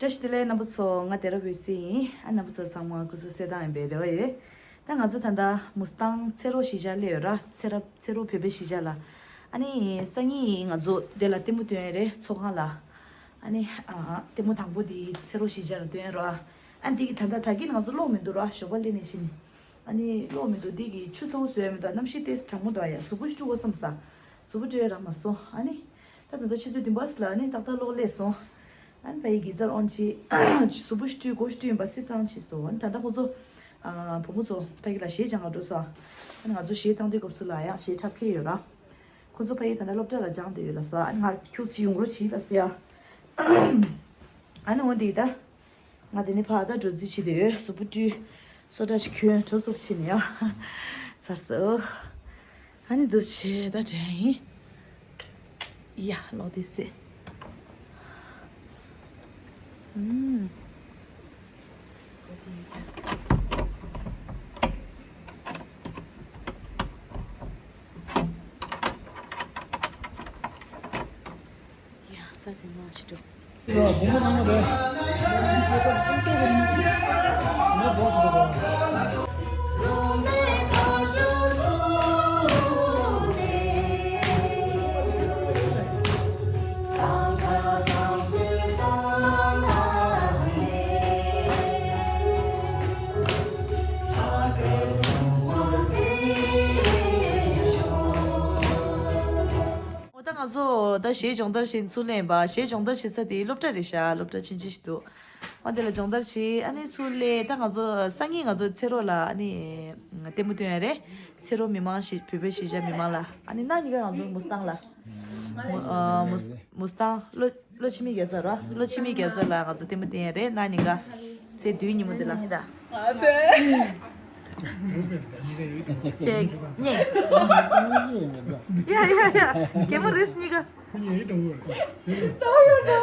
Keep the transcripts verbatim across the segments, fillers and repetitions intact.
བཀྲ་ཤིས་བདེ་ལེགས་རྣམ་པ་ཚོ། ང་དེ་ར་བོད་སི་ཡིན། ཨ་རྣམ་པ་ཚོ་ཚང་མ་སྐུ་གཟུགས་གསལ་ཐང་ཡིན་པའི་རེ་བ་ཡོད། ད་ང་ཚོ་ད་ལྟ་མུ་སི་ཐང་ཚེ་རོགས་གཞིས་ཆགས་སླེབས་ཡོད་ར། ཚེ་རབས་ཚེ་རོགས་བོད་པའི་གཞིས་ཆགས་ལ། ཨ་ནི་སང་ཉིན་ང་ཚོ་དེ་ལ་ལྟད་མོ་སྟོན་ཡ་རེད། ཚོགས་ཁང་ལ། ཨ་ནི་ཨ་ལྟད་མོ་དང་པོ་དེ་ཚེ་རོགས་གཞིས་ཆགས་ལ་སྟོན་ཡ་ར། ཨ་འདི་གི་ད་ལྟ་ད་གིན་ང་ཚོ་གློག་མི་འདུག་ར། ཞོགས་པ་སླེབས་ནས་ཕྱིན། ཨ་ནི་གློག་མི་འདུག་འདི་གི་ཆུ་ཚ་བོ་བཟོས་ཡ་མི་འདུག་གནམ་གཤིས་ཏོག་ཙམ་གྲང་མོ་འདུག་ཡ། གཟུགས་པོ་ཞིག་བཀྲུ་དགོས་བསམ་ས། གཟུགས་པོ་བཀྲུ་ཡ་རག་མ་སོང་། ཨ་ནི། ད་ད་ལྟ་ཆུ་ཚོད་བདུན་པ་ཙམ་ལ་ནི་ཏག་ཏག་གློག་སླེབས་སོང་། ཨ་ནི་ཕ་ཡི་གི་ཛར་ཨོན་བྱས། གཟུགས་པོ་ཞིག་བཀྲུས་མགོ་ཞིག་བཀྲུས་ཡིན་པ་སི་སང་བྱས་སོང་། ཨ་ནི་ད་ལྟ་ཁོ་ཚོ་ཨ་བུ་མོ་ཚོ་ཕ་གི་ལ་གཞས་སྦྱང་ག་འགྲོ་སོང་། ཨ་ནི་ང་ཚོ་གཞས་བཏང་དུས་སྐབས་སུ་ལ་ཡང་གཞས་འཁྲབ་མཁན་ཡོད་ར། ཁོ་ཚོ་ཕ་ཡི་ད་ལྟ་སློབ་གྲྭ་ལ་སྦྱངས་བསྡད་ཡོད་ལབ་སོང་། ཨ་ནི་ང་ཁྱུག་ཅིག་ཡོང་རོགས་བྱེད་ལབ་སོང་ཡ། ཨ་ནི་འོ་འདི་ད། ང་དེ་ནས་ཕར་ད་འགྲོ་རྩིས་བྱེད་དེ་ཡོད། གཟུགས་པོ་བཀྲུས། སོ་ཊ་ཞིག་གྱོན། གྲོ་ཚུབ་བྱས་ནས་ཡ། ཚར་སོང་། ཨ་ནི་འདུག་བྱས་ད་དྲན་ཡིན། ཡ་ལོག་དེ་སེ། ཨུམ། ཡ་ད་དེ་མ་ཞིག་འགྲོ། འོ་ད་ང་ཚོ་ད་གཞས་སྦྱོང་བརྡར་བྱེད་ཚུར་སླེབས་པ། གཞས་སྦྱོང་བརྡར་བྱེད་ས་དེ་སློབ་གྲྭ་རེད་ཤག་སློབ་གྲྭ་ཆུང་ཆུང་ཞིག་འདུག་འོ་དེ་ལ་སྦྱོང་བརྡར་བྱེད། ཨ་ནི་ཚུར་སླེབས། ད་ང་ཚོ་སང་ཉིན་ང་ཚོ་ཚེ་རོགས་ལ་ཨ་ནི་ལྟད་མོ་སྟོན་ཡ་རེད། ཚེ་རོགས་མི་མང་ཞིག་བོད་པའི་གཞིས་ཆགས་མི་མང་ལ། ཨ་ནི་གནངས་ཉིན་ཀ་ང་ཚོ་མུ་སི་ཐང་ལ། མུ་ཨ་མུ་མུ་སི་ཐང་ལོ་ལོ་ཕྱི་མའི་རྒྱལ་ས་ར། ལོ་ཕྱི་མའི་རྒྱལ་ས་ལ་ང་ཚོ་ལྟད་མོ་སྟོན་ཡ་རེད། གནངས་ཉིན་ཀ་ཚེས་བདུན་ཉིན་མོ་དེ་ལ། ཡིན་ད། ཨ་ཕེ། ཅེག་གཉིས། ཡ་ཡ་ཡ། གད་མོ་རེད་གཉིས་ཀ། ཁོ་གཉིས་ཡིན་དྲང་པོ་རེད།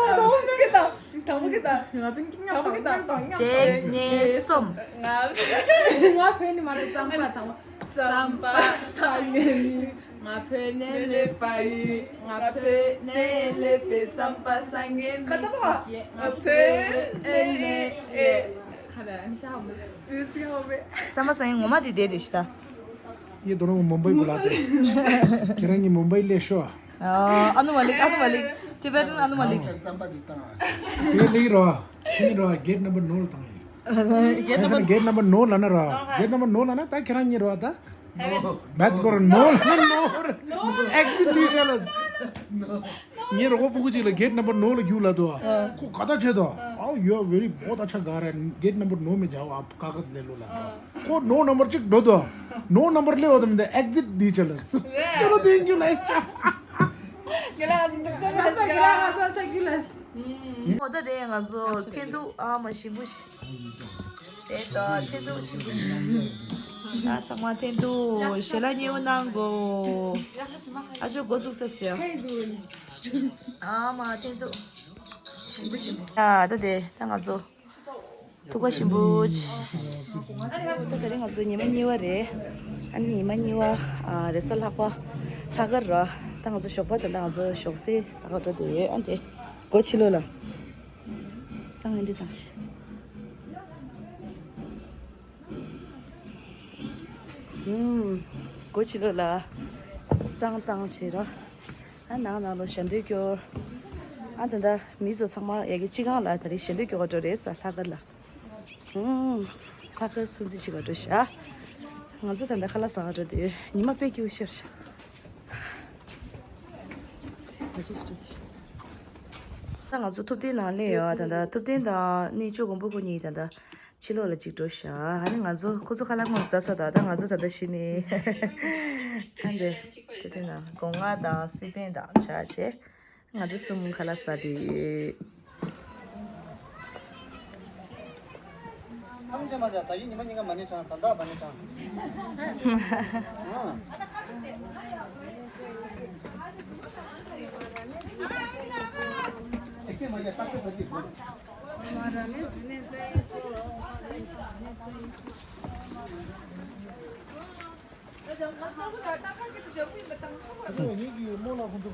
དང་པོ་གི་དང་། དང་པོ་གི་དང་། ང་ཚོ་ཀྱང་དང་པོ་གི་དང་། ཅེག་གཉིས་གསུམ། ང་ཕེ་ནི་མ་རེད། རྩམ་པ་དང་པོ། རྩམ་པ་སང་ཉིན། ང་བོད་ནས་སླེབས་པ་ཡིན། ང་བོད་ནས་སླེབས་པའི་རྩམ་པ་སང་ཉིན་མི་ཁ་ཚ་པོ། ང་བོད་ནས་སླེབས། ཁ་ལ་ཨ་ནི་ཤ་ཧ་མོ། རྩམ་པ་སང་ཉིན་ངོ་མ་དེ་བསྡད་དེ་ཤི་ད། ये दोनों को मुंबई बुलाते हैं। ཁྱེད་རང་གཉིས་མུམ་བྷའི་སླེབས་ཤོག་ཨ་ནུ་མ་ལིག་ཨ་ནུ་མ་ལིག Tibetan ཨ་ནུ་མ་ལིག་དེ་ལིག་རོ། ཁྱེད་རོ་གེ་ཊི་ནམ་བར་ནོ་ལ་བཏང་ཡིན། གེ་ཊི་ནམ་བར། གེ་ཊི་ནམ་བར་ནོ་ལ་ན་རོ། གེ་ཊི་ནམ་བར་ནོ་ལ་ན་ད་ཁྱེད་རང་གཉིས་རོ་ད། བད་གོ་ར་ནོ་ལ་ན་ནོ། ཨེག་སིཊ་དེ་ཤ་ལ། ངའི་རོགས་པ་ཕྲུ་གུ་གཅིག་ལ་གེ་ཊི་ནམ་བར་ནོ་ལ་རྒྱུགས་ལབ་དོ། ཁོ་ག་ད་བྱེད་དོ། Oh, you are very बहुत अच्छा गा रहा है। गेट नंबर नौ में जाओ आप, कागज ले लो ला। ཁོ་ནོ་ནམ་བར་གཅིག་འགྲོ་དོ། ནོ་ནམ་བར་སླེབས་པ་དང་མི་འདི་ཨེག་སིཊ་དེ་ཤ་ལ། དེ་ལ་དེ་རྒྱུགས་ལ་ཨེག་སིཊ། ངོ་ད་དེ་ང་ཚོ་འཐེན་ཐུག་ཨ་མ་ཞིམ་པོ་ཞིག་དེ་ད་འཐེན་ཐུག་ཞིམ་པོ་ཞིག་ད་ཚང་མ་འཐེན་ཐུག་ཞལ་ལག་མཉེས་པོ་གནང་གོ་ཨ་ཅོ་འགོ་བཙུགས་ས་ཟེར། ཨ་མ་འཐེན་ཐུག་ཞིམ་པོ་ཞིམ་པོ། ཨ་ད་དེ་ད་ང་ཚོ་ཐུག་པ་ཞིམ་པོ་ཆེ། ད་དེ་རིང་ང་ཚོ་ཉི་མ་གཉིས་པ་རེད། ཨ་ནི་ཉི་མ་གཉིས་པ་ཨ་རེས་གཟའ་ལྷག་པ་ལྷག་དཀར་ར། ད་ང་ཚོ་ཞོགས་པ་ད་ལྟ་ང་ཚོ་ཞོགས་ཟས་ཟ་ག་འགྲོ་བསྡད་ཡོད། ཨ་དེ་སྒོ་ཕྱི་ལོགས་ལ་སང་ཨེ་འདྲི་དང་ཤི། ཨུམ། སྒོ་ཕྱི་ལོགས་ལ་བསང་བཏང་བྱས་ར། ཨ་ནང་ནང་ལོ་ཞལ་འདོན་སྐྱོར། ཨ་ད་ལྟ་མི་ཚོ་ཚང་མ་ཡ་གི་སྤྱི་ཁང་ལ་ད་རེས་ཞལ་འདོན་སྐྱོར་ག་འགྲོ་རེད་ས་ལྷག་དཀར་ལ། ཨུམ། ལྷག་དཀར་སྲུང་བརྩི་བྱེད་ག་འགྲོ་ཤག་ང་ཚོ་ད་ལྟ་ཁ་ལག་ཟ་ག་འགྲོ་དུས་ཉི་མ་དཔེ་སྐྱིད་པོ་ཤར་ཤག་ད་ང་ཚོ་ཐུབ་བསྟན་ནང་སླེབས་ཡོད། ད་ལྟ་ཐུབ་བསྟན་དང་ནི་ཅོ་གོང་པོ་ཁོ་གཉིས་ད་ལྟ་ཕྱི་ལོགས་ལ་གཅིག་འགྲོ་ཤག་ཨ་ནི་ང་ཚོ་ཁོ་ཚོ་ཁ་ལག་སྔོན་ཟ་ས་དང་ད་ང་ཚོ་ད་ལྟ་ཤི་ནི། ཨ་འདི་དེ་དེ་ན་སྒོ་ང་དང་སི་པན་དང་ཆ་བྱས་ང་ཚོ་གསུམ་ཁ་ལག་ཟ་དེ་ཡོད། ཨམ་ཆི་མ་ཟ། ད་ཡིན་ཉི་མ་གཉིས་ཀ་མ་ཎི་བགྲང་། ད་ལྟ་མ་ཎི་བགྲང་། ཨ། དེ་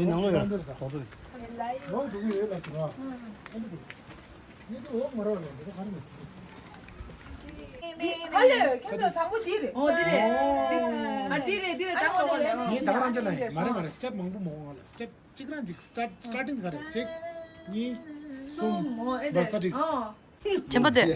ནང་ལོགས་ཡོད། དོག་དོག་རེད། འདི་འདི་འོག་མ་རོ་ལ་འདི་ག་རེ་མེད། ཁ་ལས་ཁྱོད་ཚོ་དང་པོ་འདི་རེད། ཨོ་འདི་རེད། ཨ་འདི་རེད་འདི་རེད། ད་གོ་ལ་ངས་ད་རང་ཅག་ལ་མ་རེད་མ་རེད། སི་ཊེབ་མང་པོ་མ་འོང་ལ། སི་ཊེབ་གཅིག་རང་ཅིག་སི་ཊེབ་སི་ཊར་ཊིང་ག་རེད། གཅིག་གཉིས། གསུམ། ཨོ་ཨེ་འདི་རེད། ཨོ། དྲན་པ་འདོད།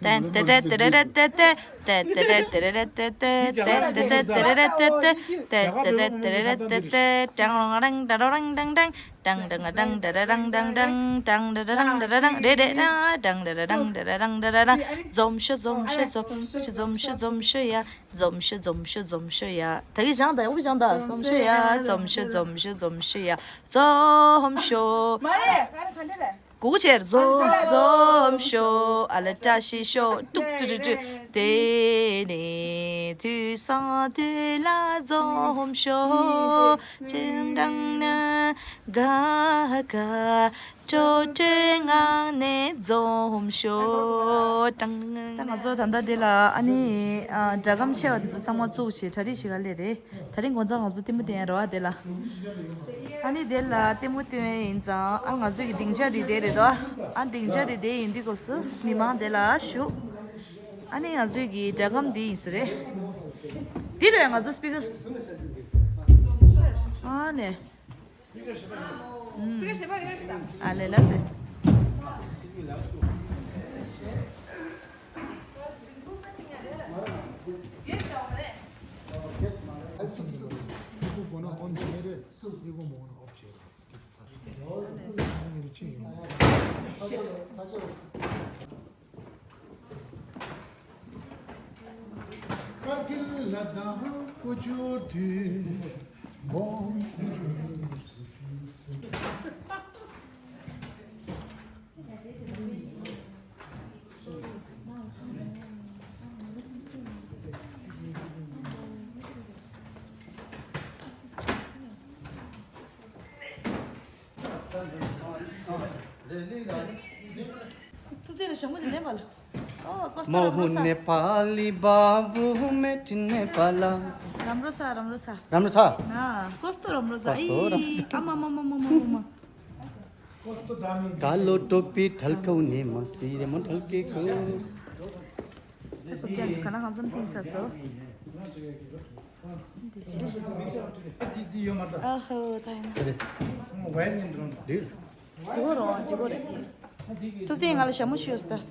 ཏན་ཏེ་ཏེ་ཏེ་རེ་རེ་ཏེ་ཏེ། ཏན་ཏེ་ཏེ་ཏེ་རེ་རེ་ཏེ་ཏེ། ཏན་ཏེ་ཏེ་ཏེ་རེ་རེ་ཏེ་ཏེ། ཏན་ཏེ་ཏེ་ཏེ་རེ་རེ་ཏེ་ཏེ། ཏྲང་རོང་རང་ཏྲ་རོ་རང་ཏྲང་ཏྲང་། ཏྲང་ཏྲང་ཏྲང་ཏྲ་ར་རང་ཏྲང་ཏྲང་། ཏྲང་ཏྲ་ར་རང་ཏྲ་རང་། རེ་རེ་ར། ཏྲང་ཏྲ་ར་རང་ཏྲ་ར་རང་ཏྲ་ར་རང་། འཛོམས་ཤོག་འཛོམས་ཤོག་འཛོམས་ཤོག་འཛོམས་ཤོག་འཛོམས་ཤོག་ཡ། འཛོམས་ཤོག་འཛོམས་ཤོག་འཛོམས་ཤོག་ཡ། ད་གི་བྱང་ད་ཡོག་བྱང་ད། འཛོམས་ཤོག་ཡ། འཛོམས་ཤོག་འཛོམས་ཤོག་འཛོམས་ཤོག་ཡ། འཛོམས་ཤོག་མ་རེད། ག་རེ་ག་འདྲ་རེད། གུག་ཆེར་འཛོམས་འཛོམས་ཤོག་ཨ་ལ་བཀྲ་ཤིས་ཤོག་ཏུག་ཏུ་རུ་ཏུ། དེ་ནས་དུས་སང་དུས་ལ་འཛོམས་ཤོག་ཅིང་ཀྲང་ན་ག་ག་སྤྲོ་སྤྲོའི་ངང་ནས་འཛོམས་ཤོག་ཀྲང་། ད་ང་ཚོ་ད་ལྟ་འདི་ལ་ཨ་ནི་ཨ་སྒྲ་སྒམ་ཆེ་བ་འདི་ཚོ་ཚང་མ་བཙུགས་བྱས་གྲ་སྒྲིག་བྱེད་ག་སླེབས་རེད། དེ་རིང་དགོང་ཚང་ང་ཚོ་ལྟད་མོ་བལྟ་ཡ་རེད་བ་དེ་ལ། ཨ་ནི་དེ་ལ་ལྟད་མོ་སྟོན་ཡིན་ཙང་ཨ་ང་ཚོ་གི་སྡིངས་ཆ་དེ་དེ་རེད་དོ། ཨ་སྡིངས་ཆ་དེ་དེ་ཡིན་དུས་སྐབས་སུ་མི་མང་དེ་ལ་བཞུགས། ཨ་ནི་ང་ཚོ་གི་སྒྲ་སྒམ་དེ་ཡིན་ས་རེད། དེ་རུ་ཡང་ང་ཚོ་སི་པི་ཀར། ཨ་ནི། ཨ་ལེ་ལ་སེ། ཀར་གིལ་ལ་དྭགས་ཀོ་ཆོར་དུས་འོང་། ཐུབ་ཚེ་ལ་ཞྭ་མོ་དེ་ལེན་པ་ལ། ཨོ་ཀོ་སྟོ་རམ་རོ་ས། མོ་ཧུ་ནེ་པ་ལི་བ་བུ་མེ་ཏི་ནེ་པ་ལ། རམ་རོ་ས་རམ་རོ་ས། རམ་རོ་ས། ཨ་ཀོ་སྟོ་རམ་རོ་ས། ཀོ་སྟོ་རམ་རོ་ས། ཨི་ཨ་མ་མ་མ། ཀ་ལོ་ཏོ་པི་ཁྲལ་ཁའུ་ནེ་མ་སི་རེ་མོ་ཁྲལ་ཀེ་ཁོ། ད་སོབ་ཅན་ཚོ་ག་ན་གང་འཚམ་ཐིང་ཚ་སོ། འདི་ཤེས། ཨ་ཧོ་ད་ཡིན་ན། ཇི་གོ་རོ་ཇི་གོ་རེད། ཐུབ་བསྟན་ང་ལ་ཞྭ་མོ་ཞུས་ད།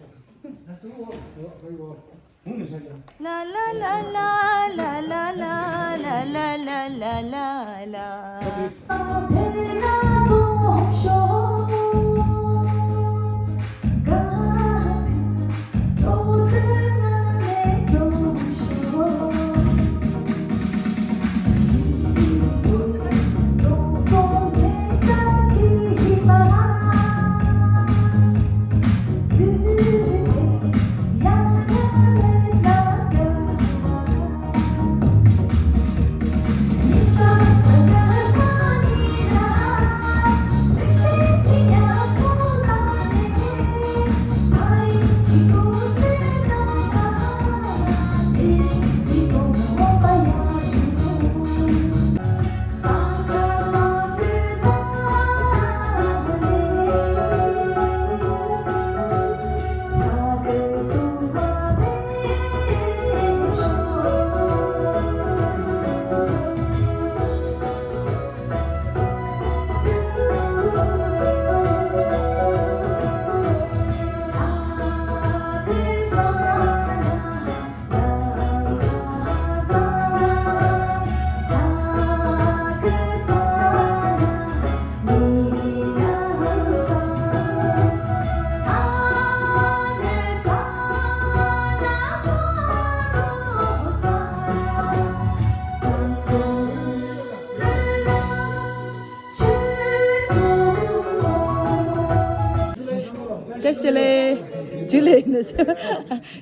བཀྲ་ཤིས་བདེ་ལེགས། ཇུ་ལེ་ཡིན་ན་ཆ།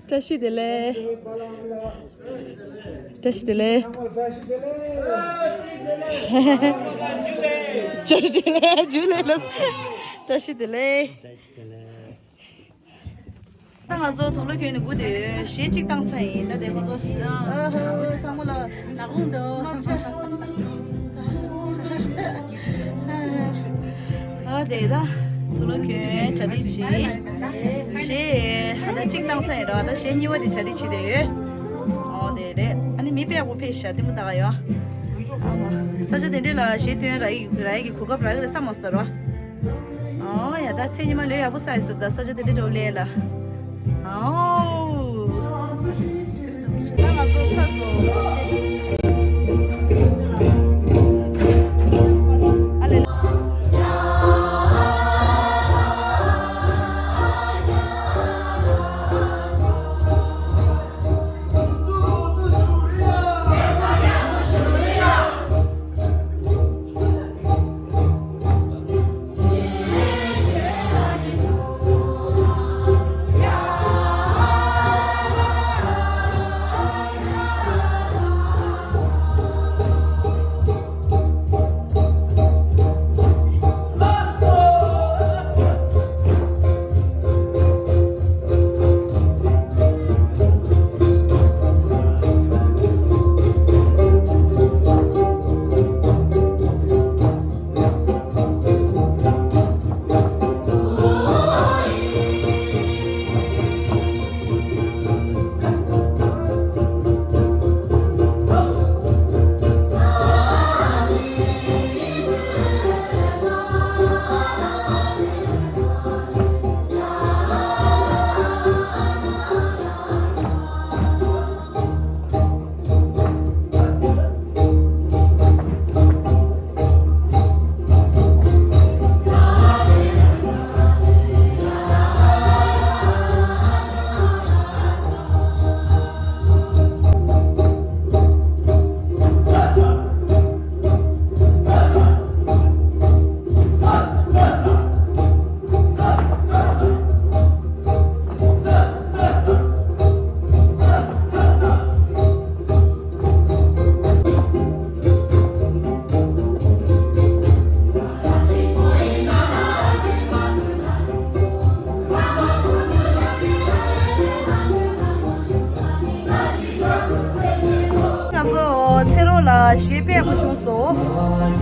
བཀྲ་ཤིས་བདེ་ལེགས། བཀྲ་ཤིས་བདེ་ལེགས། བཀྲ་ཤིས་བདེ་ལེགས། ཇུ་ལེ་ལ། བཀྲ་ཤིས་བདེ་ལེགས། ད་ང་ཚོ་དུག་ལོག་གྱོན་ནས་སྒུག་བསྡད་ཡོད། གཞས་གཅིག་བཏང་ཚར་ཡིན། ད་དེ་ཁོ་ཚོ་ཨ་ཧ་ཚང་མ་ལ་ལག་ལུང་འདུག་དམག་ཆ། ཨ་དེ་ད། ཐུགས་ལ་ཁྱོད་གྲ་སྒྲིག་བྱེད། གཞས་ད་ལྟ་གཅིག་བཏང་ཚར་ཡིན་རོ། ད་གཞས་གཉིས་པ་དེ་གྲ་སྒྲིག་བྱེད་བསྡད་ཡོད། ཨོ་དེ་རེད། ཨ་ནི་མི་དཔེ་ཡག་པོ་ཕེབས་ཤག་ལྟད་མོ་ལྟ་ག་ཡོང་། ཨ་མ། ས་ཆ་དེ་འདྲས་ལ་གཞས་སྟོན་རག་ཡི་རག་ཡི་གི་གོ་སྐབས་རག་གི་རེད་བསམ་མ་སོང་རོ། ཨོ་ཡ། ད་མཚན་ཉི་མ་ལོས་ཡག་པོ་བསགས་ཡོད་ཟེར། ད་ས་ཆ་དེ་འདྲས་འགྲོ་ལས་ལ། ཨོ། ད་ང་ཚོ་ཚར་སོང་། ཨ་ལེ། ང་ཚོ་ཚེ་རོགས་ལ་གཞས་དཔེ་ཡག་པོ་བྱུང་སོང་།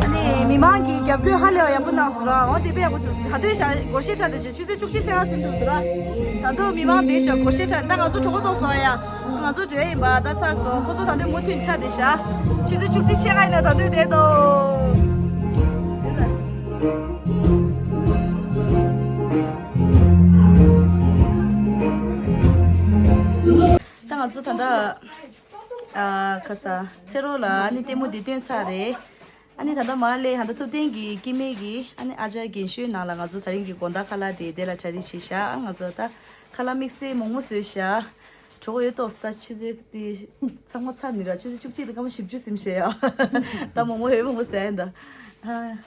ཨ་ནི་མི་མང་གིས་རྒྱབ་སྐྱོར་ཧ་ལས་པ་ཡག་པོ་གནང་སོང་ར། འོ་དེ་དཔེ་ཡག་པོ་བྱུང་སོང་། ད་དུང་ཞག་སྒོར་གཞས་འཁྲབ་འདོད་བྱུང་། ཆུ་ཚོད་བཅུ་གཅིག་ཕྱེད་ཀ་ཟིན་འདུག་ར། ད་དུང་མི་མང་བསྡད་ཤག་སྒོར་གཞས་འཁྲབ། ད་ང་ཚོ་གྲོད་ཁོག་ལྟོགས་སོང་ཡ། ང་ཚོ་འགྲོ་ཡ་ཡིན་པ། ད་ཚར་སོང་། ཁོ་ཚོ་ད་དུང་མུ་མཐུད་འཁྲབ་བསྡད་ཤག་ཆུ་ཚོད་བཅུ་གཅིག་ཕྱེད་ཀ་ཡིན་ན་ད་དུང་བསྡད་འདུག་ད་ང་ཚོ་ད་ལྟ། ཨ། ཁ་ས་ཚེ་རོགས་ལ་ཨ་ནི་ལྟད་མོ་འདི་སྟོན་ཚར་རེད། ཨ་ནི་ད་ལྟ་མར་སླེབས། ཧན་ད་ཐུབ་བསྟན་གྱི་སྐྱེ་དམན་གྱི་ཨ་ནི་ཨ་ཅག་རྒན་ཤོས་ནང་ལ་ང་ཚོ་དེ་རིང་གི་དགོང་དག་ཁ་ལག་དེ་དེ་ལ་གྲ་སྒྲིག་བྱས་ཤག་ཨ། ང་ཚོ་ད་ཁ་ལག་དམིགས་བསལ་མང་པོ་བཟོས་ཤག་གྲོད་ཁོག་ཡོད་ཏོག་ཙམ། ད་ཆུ་ཚོད་དེ་ཚང་མ་ཚར་ནི་ར། ཆུ་ཚོད་བཅུ་གཅིག་དང་སྐར་མ་བཞི་བཅུ་ཟིན་བྱས་ཡ། ད་མང་པོ་ཡོད། མང་པོ་ཟ་ཡ་ད། ཨ།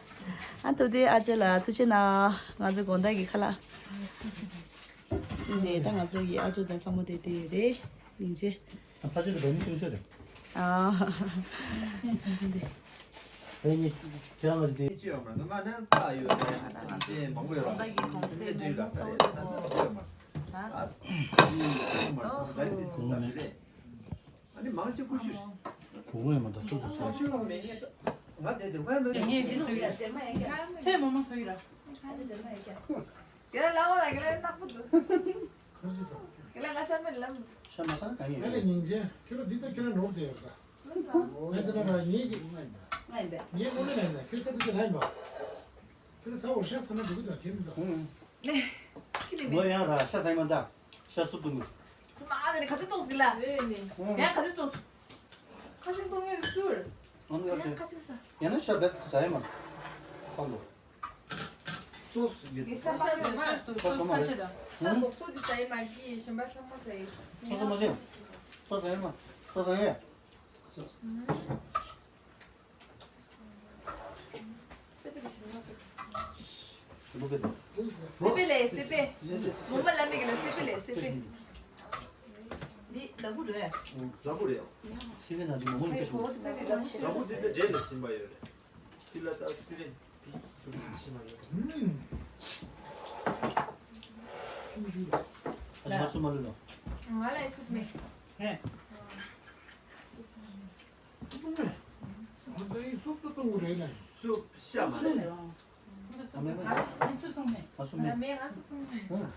ཨ། ཐུབ་བསྟན་ཨ་ཅག་ལ་ཐུགས་རྗེ་གནང་། ང་ཚོ་དགོང་དག་གི་ཁ་ལག་ནས་ད་ང་ཚོ་གི་ཨ་ཅག་དང་ཚང་མ་དེ་དེ་རེད། སྙིང་རྗེ། ཕ་ཆོས་དེ་བོད་མི་ཆུང་ཤོས་རེད། ཨ། བོད་མི་ཁྱེད་རང་ལ་དེ། ཅི་ཡོད་མ་རེད། ང་ནི་ད་ཡོད་རེད། སེམས་ཅན་མང་པོ་ཡོད་རེད། ད་ནི་ཅི་ཡོད་མ་རེད། ཨ་ནི་མང་ཆེ་ཀུ་ཤུ་རེད། ཨ་ནི་མང་ཆེ་ཀུ་ཤུ་རེད། གོང་མ་ཡང་མ་ད་སུ་སུ་ཚོགས་ཆུང་མེད་ངེས། ང་དེ་དེ་ཧོན་ལོ་ཡ་ངེས་དེ་སུ་ཡ། ཚེ་མོ་མོ་སུ་ཡ་ར། དེ་ལ་ལ་བ་ལ་ག་ལ་ནག་པོ་འདུག་ཁར་ཅི་ས། དེ་ལ་ང་ཤ་མེད་ལམ། ཤ་མ་ས་ག་ངེས། ཨ་ལེ་སྙིང་རྗེ། ཁྱེད་རང་འདི་ལྟ་ཁྱེད་རང་ནོར་དེ་ཡོད་ད། ངས་དེ་ན་ར་ངེས་ཀྱི་ང་ཡིན་ད། ང་ཡིན་པས། ངས་ནོར་ལེ་ན་ཡིན་ད། ཁྱེད་ས་དེ་ཅི་ན་ཡིན་པ། ཁྱེད་ས་འོ་ཤ་ས་ན་འགྲོ་གི་ད་ཁྱེད་མི་ད། ཁྱེད་ལེ་མི། ངོ་ཡང་ར་ཤ་ས་ཡིན་མ་ད། ཤ་སུབ་ཏུ་མི། ཙི་མ་ཨ་དེ་ནས་ག་ཚོད་ཏོག་ཟིག་ལ། ཡང་ག་ཚོད་ཏོག་ཁ་ཤས་གཏོང་ངེས་སུར། ཨང་ཡ་ཡང་ཁ་ཤས་ས། ཡང་ན་ཤ་བེད་ཟ་ཡ་མ། ཧ་ལོ། སོ་སོ་ཡོད། ཡོད་ས་ས་ཡོད་ས་ས་ས་ས་ས། ས་མ་རེད། ས་མདོག་ཏོ་དེ་ཟ་ཡ་མ་གི་གཞན་པ་ཚང་མ་ཟ་ཡི། སོ་ས་མ་ཟ་ཡ། སོ་ཟ་ཡ་མ། སོ་ཟ་ཡ། སོ་ས། སེ་པེ་ལེ་ཞིག་ལ་སེ་པེ། སེ་པེ་ལེ་སེ་པེ། མོ་མ་ལ་མི་གི་ལ་སེ་པེ་ལེ་སེ་པེ། འདི་ལ་བུ་རེད། ལ་བུ་རེད། སེ་པེ་ན་འདི་མོ་མོ་ཡིན་ཅི་ཞིག་མོ། ལ་བུ་འདི་ད་འདྲེ་ལ་ཞིམ་པ་ཡོད་རེད། འདི་ལ་ད་སི་རེད། འདི་ཞིམ་པ་ཡོད་རེད། ཨ་ཅག་སུ་མ་ལུས་ལོ། ང་ལ་སུ་མེད། ཧེ། སུབ་ཏུ་མེད། ང་ད་ཡིན་སུབ་ཏུ་གཏོང་གི་རེད་ལ། སུབ་ཤ་མ་རེད། ཨ་མེ་མེ། ཨ་སུ་ཐུང་མེ། ཨ་སུ་མེ། ཨ་མེ་ཨ་སུ་ཐུང་མེ། ཨ།